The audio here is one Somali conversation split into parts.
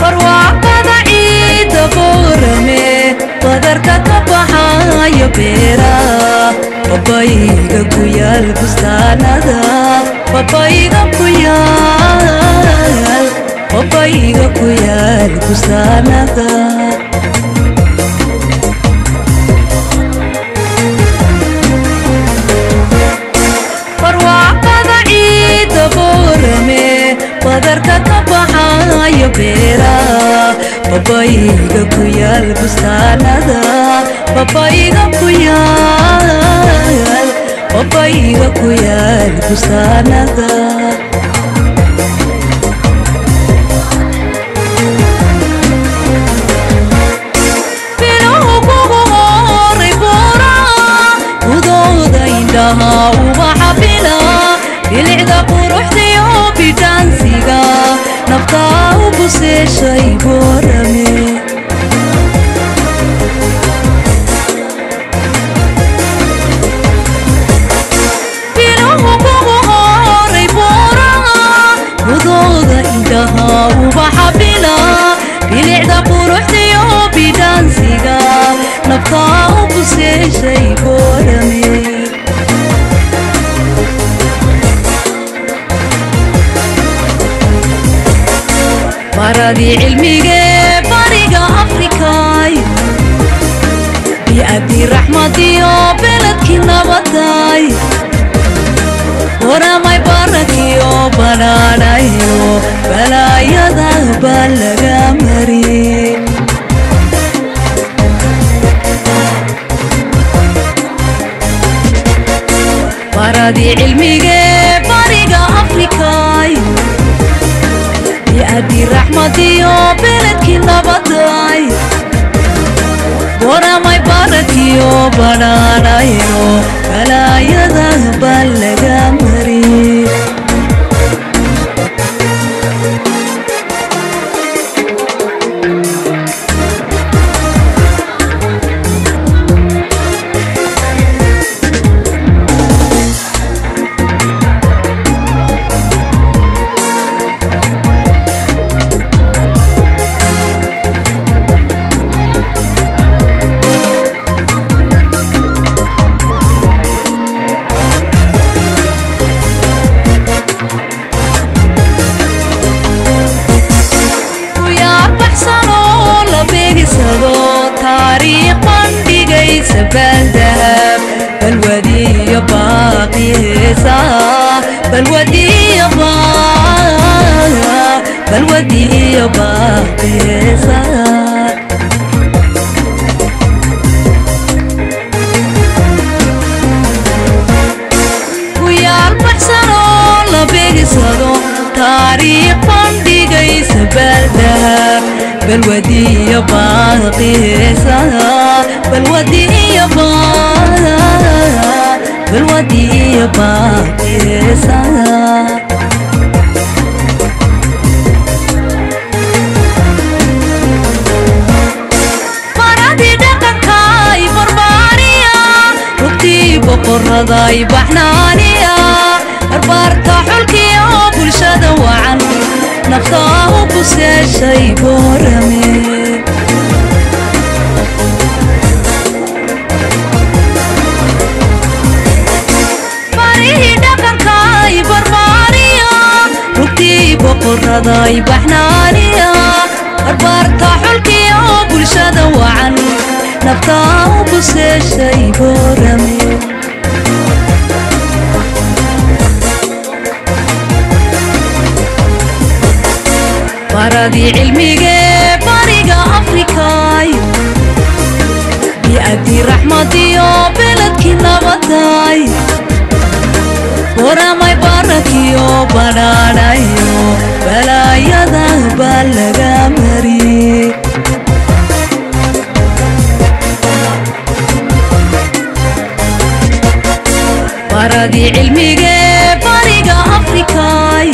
Barwaaqada ciidda Boorame, badarka ka baxayo beeraha, babayga ku yaal bustaanada, babayga ku yaal, babayga ku yaal bustaanada. Barwaaqada ciidda Boorame, badarka ka baxayo beeraha, babayga ku yaal bustaanada, babayga ku yaal, babayga ku yaal bustaanada. Biluhu kugu horay buuraha, gudooda indhaha ubaxa bila, bilicda quruxdiyo bidhaansiga, naftaa u buseeshay Boorame. Biluhu kugu horay buuraha, gudooda indhaha ubaxa bila, bilicda quruxdiyo bidhaansiga, naftaa u buseeshay Boorame. Baradii cilmigee bariga Afrikaay, bi'adii raxmadiyo beledkii nabaday, Waramay barakiyo banaanayo, balaayada baa laga mariyey. Baradii cilmigee bariga Afrikaay, bi'adii raxmadiyo beledkii nabaday, Waramay barakiyo banaanayo, balaayada baa laga mariyey. Kuyaar baxsan oo la beegsado, taariikh bandhigaysa baaldahab, balwadiyo baaqi heesaa, balwadiyo balwadiyo baaqi heesaa. Kuyaal baxsan oo la beegsado, taariikh bandhigaysa baaldahab, balwadiyo baaqi heesaa, balwadiyo balwadiyo baaqi heesaa. Baradii dhaqankaay barbaariya, rugtii boqoraday baxnaaniya, barbaarta xulkiyo bulshada wacan, naftaa u buseeshay Boorame. Barihii dhaqankaay barbaariya, rugtii boqoraday baxnaaniya, barbaarta xulkiyo bulshada wacan, naftaa u buseeshay Boorame. Baradii cilmigee bariga Afrikaay, bi'adii raxmadiyo beledkii nabaday, Waramay barakiyo banaanayo, balaayada baa laga mariyey. Baradii cilmigee bariga Afrikaay,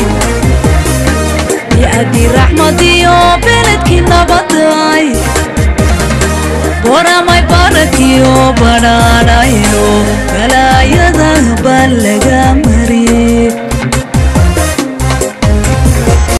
bi'adii raxmadiyo beledkii nabaday, Boramay barakiyo badhaadha.